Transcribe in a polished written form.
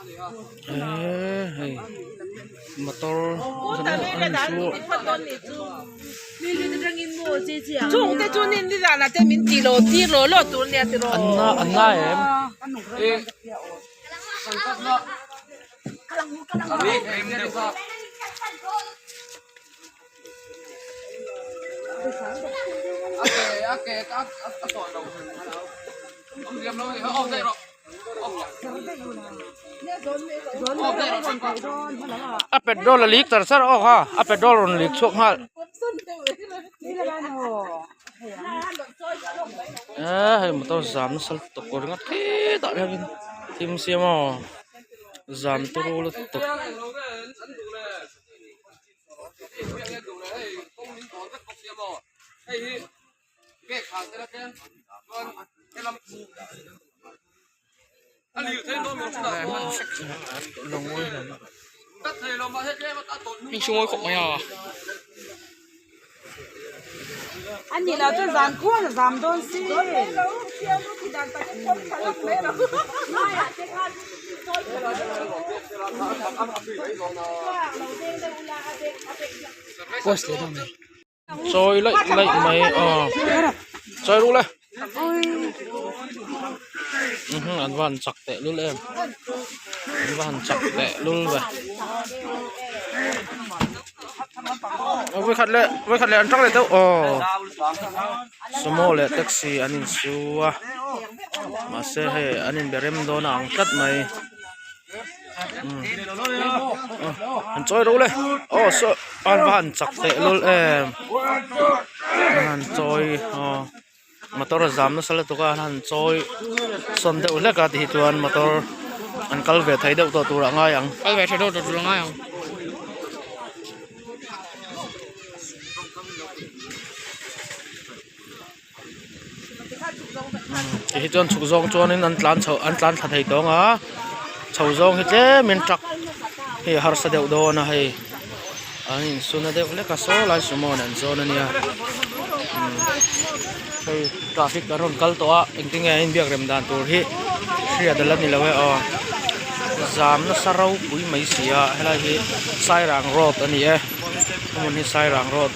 Eee hei motor an su an na em. A petrol a leak char char awk a a petrol rawn leak chhuak nghal eee hei motor zam nasa lutuk ringawt khitah hian thim siam aw zam turu lutuk. Chawi laih laih mai aw chawi ruk le an va han chak teh lul em an va han chak teh lul ve vawikhat leh vawikhat leh an tang leh deuh aw sumo leh taxi an insu a mahse hei an inbe rem dawn a ang tlat mai. An chawi ro le aw saw an va han chak teh lul em an han chawi aw motor a zam nasa lutuk a an han chawi sawn deuh hlek a tih chuan motor an kal ve thei deuh tawh tur ah ngai ang. Kal ve thei deuh tawh tur ah ngai ang. Ti hi chuan chhuk zawng chuanin an tlan chho an tlan thla thei tawng a chho zawng hi tlemin truck hei a harsa deuh dawn a hei an insuna deuh hlek a saw lai sumo nen zawn a nia hei traffic an rawn kal tawh a engtin nge an inbiak rem dan tur hi hriat ala ni lo e aw zam nasa ropui mai si a helai hi sairang road a ni e hmun hi sairang road.